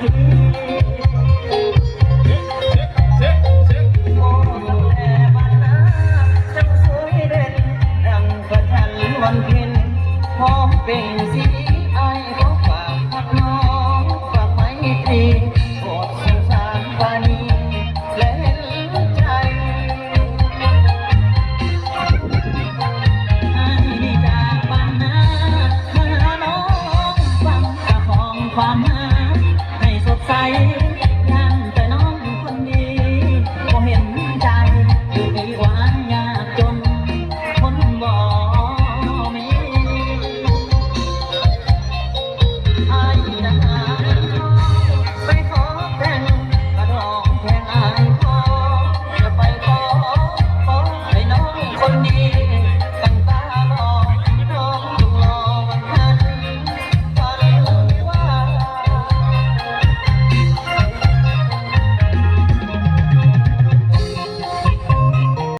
ເຊັກ ເຊັກ ເຊັກ ເຊັກ ໂອ້ ແຕ່ບ້ານນາເຈົ້າສວຍເດັ່ນ ດັ່ງພະຈັນວັນເພັນ ພ້ອມເປັ່ງສີ ອ້າຍຂໍຝາກຮັກນ້ອງ ຝາກໄມຕີ ໂປດສົງສານປານີ ແລະເຫັນໃຈ ອ້າຍຈາກບ້ານນາ ມາຫານ້ອງ ຟັງຕາຂອງຄວາມຫາ ໃຫ້ສົດໃສ